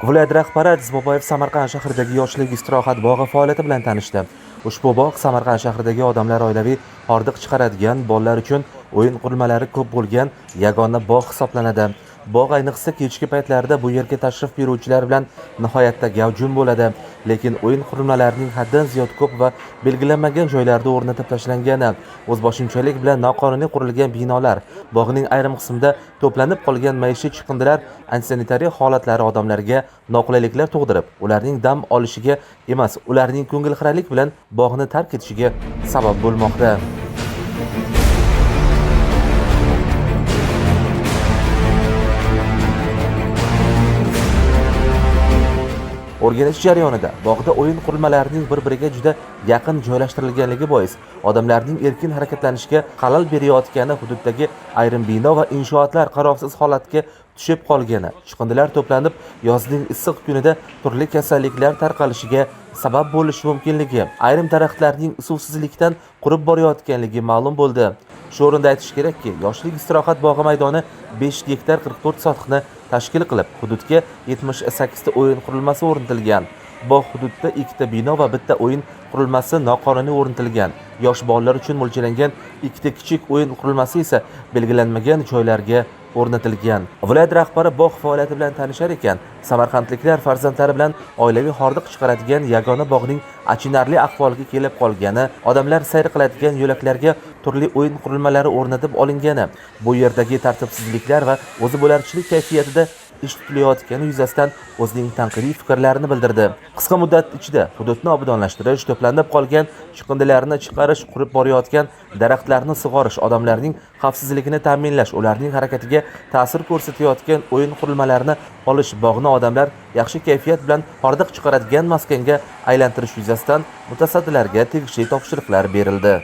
Viloyat rahbari Aziz Boboyev Samarqand shahridagi Yoshlik istirohat bog'i faoliyati bilan tanishdi. Ushbu bog' Samarqand shahridagi odamlar oilaviy hordiq chiqaradigan, bolalar uchun o'yin qurilmalari ko'p bo'lgan yagona bog' hisoblanadi. Bog' ayniqsa kechki paytlarda bu yerga tashrif buyuruvchilar bilan nihoyatda gavjum bo'ladi. Lekin o'yin qurilmalarining haddan ziyod ko'p va belgilanmagan joylarda o'rnatib tashlangani, o'zboshimchalik bilan noqonuniy qurilgan binolar, bog'ning ayrim qismida to'planib qolgan maishiy chiqindilar, antisanitariya holatlari odamlarga noqulayliklar tug'dirib, ularning dam olishiga emas, ularning ko'ngilxiralik bilan bog'ni tark etishiga sabab bo'lmoqda. O'rganish jarayonida bog'da o'yin qurilmalarining bir-biriga juda yaqin joylashtirilganligi bois odamlarning erkin harakatlanishiga xalal berayotgani, hududdagi ayrim bino va inshootlar qarovsiz holatga tushib qolgani, chiqindilar to'planib, yozning issiq kunida turli kasalliklar tarqalishiga sabab bo'lishi mumkinligi, ayrim daraxtlarning suvsizlikdan qurib borayotganligi ma'lum bo'ldi. Shu o'rinda aytish kerakki, Yoshlik istirohat bog'i maydoni 5 gektar 44 sotixni tashkil qilib, hududga 78 ta o'yin qurilmasi o'rnatilgan. Bog' hududida 2 ta bino va bitta o'yin qurilmasi noqonuniy o'rnatilgan. Yosh bolalar uchun mo'ljallangan 2 ta kichik o'yin qurilmasi esa belgilanmagan joylarga o'rnatilgan. Viloyat rahbari bog' faoliyati bilan tanishar ekan, samarqandliklar farzandlari bilan oilaviy hordiq chiqaradigan yagona bog'ning achinarli ahvolga kelib qolgani, odamlar sayr qiladigan yo'laklarga turli o'yin qurilmalari o'rnatib olingani, bu yerdagi tartibsizliklar va o'zi bo'larchilik kayfiyatida ish tutilayotgani yuzasidan o'zining tanqidiy fikrlarini bildirdi. Qisqa muddat ichida hududni obodonlashtirish, to'planib qolgan chiqindilarni chiqarish, qurib borayotgan daraxtlarni sug'orish, odamlarning xavfsizligini ta'minlash, ularning harakatiga ta'sir ko'rsatayotgan o'yin qurilmalarini olish, bog'ni odamlar yaxshi kayfiyat bilan hordiq chiqaradigan maskanga aylantirish yuzasidan mutasaddilarga tegishli topshiriqlar berildi.